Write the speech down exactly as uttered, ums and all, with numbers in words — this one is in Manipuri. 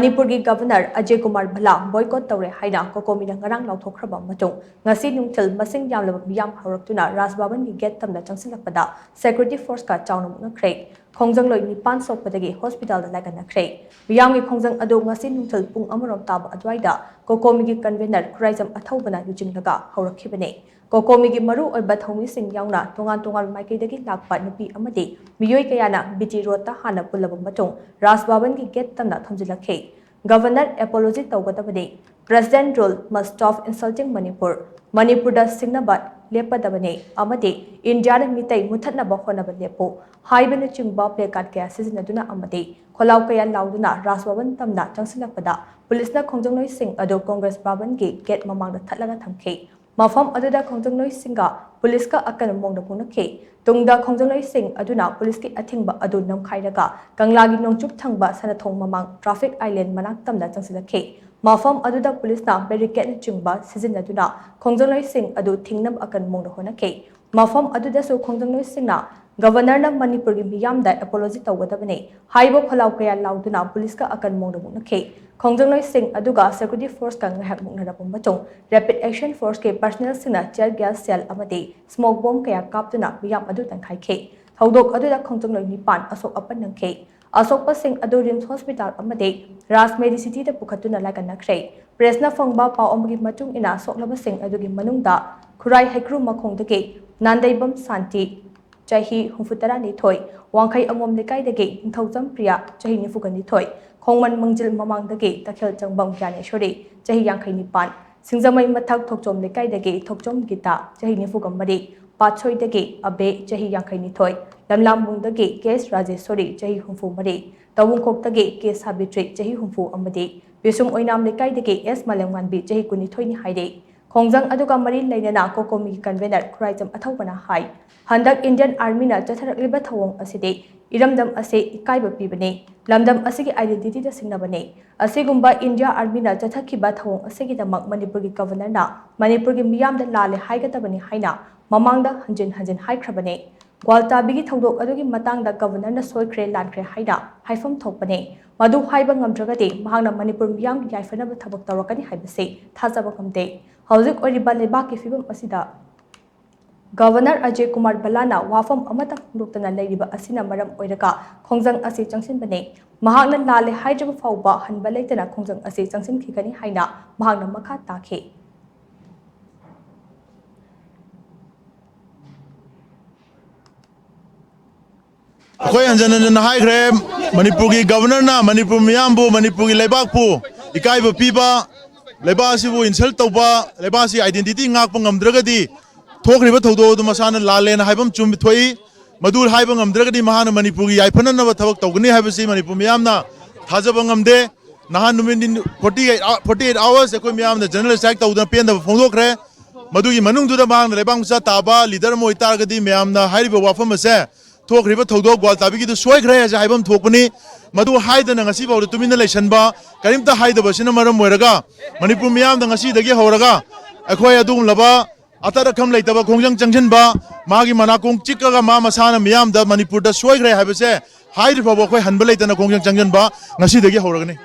ꯃꯅꯤꯄꯨꯔꯒꯤ ꯒꯕꯔꯅꯔ ꯑꯖꯌ ꯀꯨꯃꯥꯔ ꯚꯜꯂꯥ ꯕꯣꯏꯀꯣꯠ ꯇꯧꯔꯦ ꯍꯥꯏꯅ ꯀꯣꯀꯣꯃꯤꯅ ꯉꯔꯥꯡ ꯂꯥꯎꯊꯣꯛꯈ꯭ꯔꯕ ꯃꯇꯨꯡ, ꯉꯁꯤ ꯅꯨꯡꯊꯤꯜ ꯃꯁꯤꯡ ꯌꯥꯝꯂꯕ ꯃꯤꯌꯥꯝ ꯍꯧꯔꯛꯇꯨꯅ ꯔꯥꯖ ꯚꯕꯟꯒꯤ ꯒꯦꯠ ꯇꯝꯅ ꯆꯪꯁꯤꯜꯂꯛꯄꯗ ꯁꯦꯀ꯭ꯌꯨꯔꯤꯇꯤ ꯐꯣꯔꯁꯀ ꯆꯥꯎꯅ ꯃꯨꯛꯅꯈ꯭ꯔꯦ꯫ ꯈꯣꯡꯖꯪꯂꯣꯏ ꯅꯤꯄꯥꯟ ꯁꯣꯛꯄꯗꯒꯤ ꯍꯣꯁꯄꯤꯇꯥꯜꯗ ꯂꯥꯏꯀꯠꯅꯈ꯭ꯔꯦ꯫ ꯃꯤꯌꯥꯝꯒꯤ ꯈꯣꯡꯖꯪ ꯑꯗꯨ ꯉꯁꯤ ꯅꯨꯡꯊꯤꯜ ꯄꯨꯡ ꯑꯃꯔꯣꯝ ꯇꯥꯕ ꯑꯗꯨꯋꯥꯏꯗ ꯀꯣꯀꯣꯃꯤꯒꯤ ꯀꯟꯚꯦꯅꯔ ꯈꯨꯔꯥꯏꯖꯝ ꯑꯊꯧꯕꯅ ꯂꯨꯆꯤꯡꯂꯒ ꯍꯧꯔꯛꯈꯤꯕꯅꯤ꯫ ꯀꯣꯀꯣꯃꯤꯒꯤ ꯃꯔꯨ ꯑꯣꯏꯕ ꯊꯧꯃꯤꯁꯤꯡ ꯌꯥꯎꯅ ꯇꯣꯉꯥꯟ ꯇꯣꯉꯥꯟꯕ ꯃꯥꯏꯀꯩꯗꯒꯤ ꯂꯥꯛꯄ ꯅꯨꯄꯤ ꯑꯃꯗꯤ ꯃꯤꯑꯣꯏ ꯀꯌꯥꯅ ꯕꯤ ꯇꯤ ꯔꯣꯗꯇ ꯍꯥꯟꯅ ꯄꯨꯜꯂꯕ ꯃꯇꯨꯡ ꯔꯥꯖ ꯚꯕꯟꯒꯤ ꯒꯦꯠ ꯇꯝꯅ ꯊꯣꯝꯖꯤꯜꯂꯛꯈꯤ꯫ ꯒꯕꯔꯅꯔ ꯑꯦꯄꯣꯂꯣꯖꯤ ꯇꯧꯒꯗꯕꯅꯤ꯫ President rule must stop insulting Manipur. ꯃꯅꯤꯄꯨꯔꯗ ꯁꯤꯡꯅꯕ ꯂꯦꯞꯄꯗꯕꯅꯤ ꯑꯃꯗꯤ ꯏꯟꯗꯤꯌꯥꯗ ꯃꯤꯇꯩ ꯃꯨꯊꯠꯅꯕ ꯍꯣꯠꯅꯕ ꯂꯦꯞꯄꯨ ꯍꯥꯏꯕꯅꯆꯤꯡꯕ ꯄ꯭ꯂꯦꯀꯥꯔꯗ ꯀꯌꯥ ꯁꯤꯖꯤꯟꯅꯗꯨꯅ ꯑꯃꯗꯤ ꯈꯣꯜꯂꯥꯎ ꯀꯌꯥ ꯂꯥꯎꯗꯨꯅ ꯔꯥꯖ ꯚꯕꯟ ꯇꯝꯅ ꯆꯪꯁꯤꯜꯂꯛꯄꯗ ꯄꯨꯂꯤꯁꯅ ꯈꯣꯡꯖꯪꯂꯣꯏꯁꯤꯡ ꯑꯗꯨ ꯀꯣꯡꯒ꯭ꯔꯦꯁ ꯚꯕꯟꯒꯤ ꯒꯦꯠ ꯃꯃꯥꯡꯗ ꯊꯠꯂꯒ ꯊꯝꯈꯤ꯫ ꯃꯐꯝ ꯑꯗꯨꯗ ꯈꯣꯡꯖꯪꯂꯣꯏꯁꯤꯡꯒ ꯄꯨꯂꯤꯁꯀ ꯑꯀꯟꯕ ꯃꯑꯣꯡꯗ ꯃꯨꯛꯅꯈꯤ꯫ ꯇꯨꯡꯗ ꯈꯣꯡꯖꯪꯂꯣꯏꯁꯤꯡ ꯑꯗꯨꯅ ꯄꯨꯂꯤꯁꯀꯤ ꯑꯊꯤꯡꯕ ꯑꯗꯨ ꯅꯝꯈꯥꯏꯔꯒ ꯀꯪꯂꯥꯒꯤ ꯅꯣꯡꯆꯨꯞ ꯊꯪꯕ ꯁꯅꯥꯊꯣꯡ ꯃꯃꯥꯡ ꯇ꯭ꯔꯥꯐꯤꯛ ꯑꯥꯏꯂꯦꯟ ꯃꯅꯥꯛ ꯇꯝꯅ ꯆꯪꯁꯤꯜꯂꯛꯈꯤ꯫ ꯃꯐꯝ ꯑꯗꯨꯗ ꯄꯨꯂꯤꯁꯅ ꯕꯦꯔꯤꯀꯦꯗꯅꯆꯤꯡꯕ ꯁꯤꯖꯤꯟꯅꯗꯨꯅ ꯈꯣꯡꯖꯪꯂꯣꯏꯁꯤꯡ ꯑꯗꯨ ꯊꯤꯡꯅꯕ ꯑꯀꯟꯕ ꯃꯑꯣꯡꯗ ꯍꯣꯠꯅꯈꯤ꯫ ꯃꯐꯝ ꯑꯗꯨꯗꯁꯨ ꯈꯣꯡꯖꯪꯂꯣꯏꯁꯤꯡꯅ ꯒꯕꯔꯅꯔꯅ ꯃꯅꯤꯄꯨꯔꯒꯤ ꯃꯤꯌꯥꯝꯗ ꯑꯦꯄꯣꯂꯣꯖꯤ ꯇꯧꯒꯗꯕꯅꯤ ꯍꯥꯏꯕ ꯈꯣꯜꯂꯥꯎ ꯀꯌꯥ ꯂꯥꯎꯗꯨꯅ ꯄꯨꯂꯤꯁꯀ ꯑꯀꯟꯕ ꯃꯑꯣꯡꯗ ꯃꯨꯛꯅꯈꯤ꯫ ꯈꯣꯡꯖꯪꯂꯣꯏꯁꯤꯡ ꯑꯗꯨꯒ ꯁꯦꯀ꯭ꯌꯨꯔꯤꯇꯤ ꯐꯣꯔꯁꯀ ꯉꯥꯏꯍꯥꯛ ꯃꯨꯛꯅꯔꯕ ꯃꯇꯨꯡ ꯔꯦꯄꯤꯗ ꯑꯦꯛꯁꯟ ꯐꯣꯔꯁꯀꯤ ꯄꯔꯁꯅꯦꯜꯁꯤꯡꯅ ꯇꯤꯌꯔ ꯒ꯭ꯌꯥꯁ ꯁꯦꯜ ꯑꯃꯗꯤ ꯁ꯭ꯃꯣꯛ ꯕꯣꯝ ꯀꯌꯥ ꯀꯥꯞꯇꯨꯅ ꯃꯤꯌꯥꯝ ꯑꯗꯨ ꯇꯟꯈꯥꯏꯈꯤ꯫ ꯊꯧꯗꯣꯛ ꯑꯗꯨꯗ ꯈꯣꯡꯖꯪꯂꯣꯏ ꯅꯤꯄꯥꯟ ꯑꯁꯣꯛ ꯑꯄꯟ ꯅꯪꯈꯤ꯫ ꯑꯁꯣꯛꯄꯁꯤꯡ ꯑꯗꯨ ꯔꯤꯝꯁ ꯍꯣꯁꯄꯤꯇꯥꯜ ꯑꯃꯗꯤ ꯔꯥꯖ ꯃꯦꯗꯤꯁꯤꯇꯤꯗ ꯄꯨꯈꯠꯇꯨꯅ ꯂꯥꯏꯀꯠꯅꯈ꯭ꯔꯦ꯫ ꯄ꯭ꯔꯦꯁꯅ ꯐꯪꯕ ꯄꯥꯎ ꯑꯃꯒꯤ ꯃꯇꯨꯡ ꯏꯟꯅ ꯁꯣꯛꯂꯕꯁꯤꯡ ꯑꯗꯨꯒꯤ ꯃꯅꯨꯡꯗ ꯈꯨꯔꯥꯏ ꯍꯩꯀ꯭ꯔꯨ ꯃꯈꯣꯡꯗꯒꯤ ꯅꯥꯟꯗꯩꯕꯝ ꯁꯥꯟꯇꯤ, ꯆꯍꯤ ꯍꯨꯝꯐꯨꯇꯔꯥꯅꯤꯊꯣꯏ, ꯋꯥꯡꯈꯩ ꯑꯉꯣꯝ ꯂꯩꯀꯥꯏꯗꯒꯤ ꯅꯤꯡꯊꯧꯖꯝ ꯄ꯭ꯔꯤꯌꯥ, ꯆꯍꯤ ꯅꯤꯐꯨꯒ ꯅꯤꯊꯣꯏ, ꯈꯣꯡꯃꯟ ꯃꯪꯖꯤꯜ ꯃꯃꯥꯡꯗꯒꯤ ꯇꯈꯦꯜ ꯆꯪꯕꯝ ꯒ꯭ꯌꯥꯅꯦꯁꯣꯔꯤ, ꯆꯍꯤ ꯌꯥꯡꯈꯩ ꯅꯤꯄꯥꯟ, ꯁꯤꯡꯖꯃꯩ ꯃꯊꯛ ꯊꯣꯛꯆꯣꯝ ꯂꯩꯀꯥꯏꯗꯒꯤ ꯊꯣꯛꯆꯣꯝ ꯒꯤꯇꯥ, ꯆꯍꯤ ꯅꯤꯐꯨꯒ ꯃꯔꯤ, ꯄꯥꯠꯁꯣꯏꯗꯒꯤ ꯑꯕꯦ, ꯆꯍꯤ ꯌꯥꯡꯈꯩ ꯅꯤꯊꯣꯏ, ꯂꯝꯂꯥꯝꯕꯨꯡꯗꯒꯤ ꯀꯦ ꯑꯦꯁ ꯔꯥꯖꯦꯁꯣꯔꯤ, ꯆꯍꯤ ꯍꯨꯝꯐꯨ ꯃꯔꯤ, ꯇꯧꯕꯨꯡꯈꯣꯛꯇꯒꯤ ꯀꯦ ꯁꯥꯕꯤꯇ꯭ꯔꯤ, ꯆꯍꯤ ꯍꯨꯝꯐꯨ, ꯑꯃꯗꯤ ꯄꯤꯁꯨꯝ ꯑꯣꯏꯅꯥꯝ ꯂꯩꯀꯥꯏꯗꯒꯤ ꯑꯦꯁ ꯃꯥꯂꯦꯝꯉꯥꯟꯕꯤ, ꯆꯍꯤ ꯀꯨꯟꯅꯤꯊꯣꯏꯅꯤ ꯍꯥꯏꯔꯤ꯫ ꯈꯣꯡꯖꯪ ꯑꯗꯨꯒ ꯃꯔꯤ ꯂꯩꯅꯅ ꯀꯣꯀꯣꯃꯤꯒꯤ ꯀꯟꯚꯦꯅꯔ ꯈꯨꯔꯥꯏꯖꯝ ꯑꯊꯧꯕꯅ ꯍꯥꯏ, ꯍꯟꯗꯛ ꯏꯟꯗꯤꯌꯟ ꯑꯥꯔꯃꯤꯅ ꯆꯠꯊꯔꯛꯂꯤꯕ ꯊꯧꯑꯣꯡ ꯑꯁꯤꯗꯤ ꯏꯔꯝꯗꯝ ꯑꯁꯤ ꯏꯀꯥꯏꯕ ꯄꯤꯕꯅꯤ, ꯂꯝꯗꯝ ꯑꯁꯤꯒꯤ ꯑꯥꯏꯗꯦꯟꯇꯤꯇꯤꯗ ꯁꯤꯡꯅꯕꯅꯤ꯫ ꯑꯁꯤꯒꯨꯝꯕ ꯏꯟꯗꯤꯌꯥ ꯑꯥꯔꯃꯤꯅ ꯆꯠꯊꯈꯤꯕ ꯊꯧꯑꯣꯡ ꯑꯁꯤꯒꯤꯗꯃꯛ ꯃꯅꯤꯄꯨꯔꯒꯤ ꯒꯕꯔꯅꯔꯅ ꯃꯅꯤꯄꯨꯔꯒꯤ ꯃꯤꯌꯥꯝꯗ ꯂꯥꯜꯂꯦ ꯍꯥꯏꯒꯗꯕꯅꯤ ꯍꯥꯏꯅ ꯃꯃꯥꯡꯗ ꯍꯟꯖꯤꯟ ꯍꯟꯖꯤꯟ ꯍꯥꯏꯈ꯭ꯔꯕꯅꯤ꯫ ꯒ꯭ꯋꯥꯜꯇꯥꯕꯤꯒꯤ ꯊꯧꯗꯣꯛ ꯑꯗꯨꯒꯤ ꯃꯇꯥꯡꯗ ꯒꯕꯔꯅꯔꯅ ꯁꯣꯏꯈ꯭ꯔꯦ ꯂꯥꯟꯈ꯭ꯔꯦ ꯍꯥꯏꯅ ꯍꯥꯏꯐꯝ ꯊꯣꯛꯄꯅꯤ꯫ ꯃꯗꯨ ꯍꯥꯏꯕ ꯉꯝꯗ꯭ꯔꯒꯗꯤ ꯃꯍꯥꯛꯅ ꯃꯅꯤꯄꯨꯔ ꯃꯤꯌꯥꯝꯒꯤ ꯌꯥꯏꯐꯅꯕ ꯊꯕꯛ ꯇꯧꯔꯛꯀꯅꯤ ꯍꯥꯏꯕꯁꯤ ꯊꯥꯖꯕ ꯉꯝꯗꯦ꯫ ꯍꯧꯖꯤꯛ ꯑꯣꯏꯔꯤꯕ ꯂꯩꯕꯥꯛꯀꯤ ꯐꯤꯕꯝ ꯑꯁꯤꯗ ꯒꯕꯔꯅꯔ ꯑꯖꯌ ꯀꯨꯃꯥꯔ ꯚꯜꯂꯥꯅ ꯋꯥꯐꯝ ꯑꯃꯠꯇ ꯐꯣꯡꯗꯣꯛꯇꯅ ꯂꯩꯔꯤꯕ ꯑꯁꯤꯅ ꯃꯔꯝ ꯑꯣꯏꯔꯒ ꯈꯣꯡꯖꯪ ꯑꯁꯤ ꯆꯪꯁꯤꯟꯕꯅꯤ꯫ ꯃꯍꯥꯛꯅ ꯂꯥꯜꯂꯦ ꯍꯥꯏꯗ꯭ꯔꯤꯕ ꯐꯥꯎꯕ ꯍꯟꯕ ꯂꯩꯇꯅ ꯈꯣꯡꯖꯪ ꯑꯁꯤ ꯆꯪꯁꯤꯟꯈꯤꯒꯅꯤ ꯍꯥꯏꯅ ꯃꯍꯥꯛꯅ ꯃꯈꯥ ꯇꯥꯈꯤ꯫ ꯑꯩꯈꯣꯏ ꯍꯟꯖꯟ ꯍꯟꯖꯟꯅ ꯍꯥꯏꯈ꯭ꯔꯦ, ꯃꯅꯤꯄꯨꯔꯒꯤ ꯒꯕꯔꯅꯔꯅ ꯃꯅꯤꯄꯨꯔ ꯃꯤꯌꯥꯝꯕꯨ, ꯃꯅꯤꯄꯨꯔꯒꯤ ꯂꯩꯕꯥꯛꯄꯨ ꯏꯀꯥꯏꯕ ꯄꯤꯕ, ꯂꯩꯕꯥꯛ ꯑꯁꯤꯕꯨ ꯏꯟꯁꯜ ꯇꯧꯕ, ꯂꯩꯕꯥꯛ ꯑꯁꯤ ꯑꯥꯏꯗꯦꯟꯇꯤꯇꯤ ꯉꯥꯛꯄ ꯉꯝꯗ꯭ꯔꯒꯗꯤ ꯊꯣꯛꯈ꯭ꯔꯤꯕ ꯊꯧꯗꯣꯛ ꯑꯗꯨ ꯃꯁꯥꯅ ꯂꯥꯜꯂꯦꯅ ꯍꯥꯏꯕ ꯑꯃ ꯆꯨꯝ ꯊꯣꯛꯏ꯫ ꯃꯗꯨ ꯍꯥꯏꯕ ꯉꯝꯗ꯭ꯔꯒꯗꯤ ꯃꯍꯥꯛꯅ ꯃꯅꯤꯄꯨꯔꯒꯤ ꯌꯥꯏꯐꯅꯅꯕ ꯊꯕꯛ ꯇꯧꯒꯅꯤ ꯍꯥꯏꯕꯁꯤ ꯃꯅꯤꯄꯨꯔ ꯃꯤꯌꯥꯝꯅ ꯊꯥꯖꯕ ꯉꯝꯗꯦ꯫ ꯅꯍꯥꯟ ꯅꯨꯃꯤꯠ ꯅꯤ-, forty eight, forty eight hours ꯑꯩꯈꯣꯏ ꯃꯤꯌꯥꯝꯅ ꯖꯦꯅꯔꯦꯜ ꯁ꯭ꯇ꯭ꯔꯥꯏꯛ ꯇꯧꯗꯨꯅ ꯄꯦꯟꯗꯕ ꯐꯣꯡꯗꯣꯛꯈ꯭ꯔꯦ꯫ ꯃꯗꯨꯒꯤ ꯃꯅꯨꯡꯗꯨꯗ ꯃꯍꯥꯛꯅ ꯂꯩꯕꯥꯛ ꯃꯆꯥ ꯇꯥꯕ ꯂꯤꯗꯔ ꯑꯃ ꯑꯣꯏꯇꯥꯔꯒꯗꯤ ꯃꯌꯥꯝꯅ ꯍꯥꯏꯔꯤꯕ ꯋꯥꯐꯝ ꯑꯁꯦ, ꯊꯣꯛꯈ꯭ꯔꯤꯕ ꯊꯧꯗꯣꯛ ꯒ꯭ꯋꯥꯜꯇꯥꯕꯤꯒꯤꯗꯨ ꯁꯣꯏꯈ꯭ꯔꯦ ꯍꯥꯏꯁꯦ ꯍꯥꯏꯐꯝ ꯊꯣꯛꯄꯅꯤ꯫ ꯃꯗꯨ ꯍꯥꯏꯗꯅ ꯉꯁꯤꯐꯥꯎꯗ ꯇꯨꯃꯤꯟꯅ ꯂꯩꯁꯟꯕ, ꯀꯔꯤꯝꯇ ꯍꯥꯏꯗꯕꯁꯤꯅ ꯃꯔꯝ ꯑꯣꯏꯔꯒ ꯃꯅꯤꯄꯨꯔ ꯃꯤꯌꯥꯝꯗ ꯉꯁꯤꯗꯒꯤ ꯍꯧꯔꯒ ꯑꯩꯈꯣꯏ ꯑꯗꯨꯒꯨꯝꯂꯕ ꯑꯇꯠ ꯑꯈꯝ ꯂꯩꯇꯕ ꯈꯣꯡꯖꯪ ꯆꯪꯁꯤꯟꯕ, ꯃꯥꯒꯤ ꯃꯅꯥꯀꯣꯡ ꯆꯤꯛꯑꯒ ꯃꯥ ꯃꯁꯥꯅ ꯃꯤꯌꯥꯝꯗ ꯃꯅꯤꯄꯨꯔꯗ ꯁꯣꯏꯈ꯭ꯔꯦ ꯍꯥꯏꯕꯁꯦ ꯍꯥꯏꯗ꯭ꯔꯤ ꯐꯥꯎꯕ ꯑꯩꯈꯣꯏ ꯍꯟꯕ ꯂꯩꯇꯅ ꯈꯣꯡꯖꯪ ꯆꯪꯁꯤꯟꯕ ꯉꯁꯤꯗꯒꯤ ꯍꯧꯔꯒꯅꯤ꯫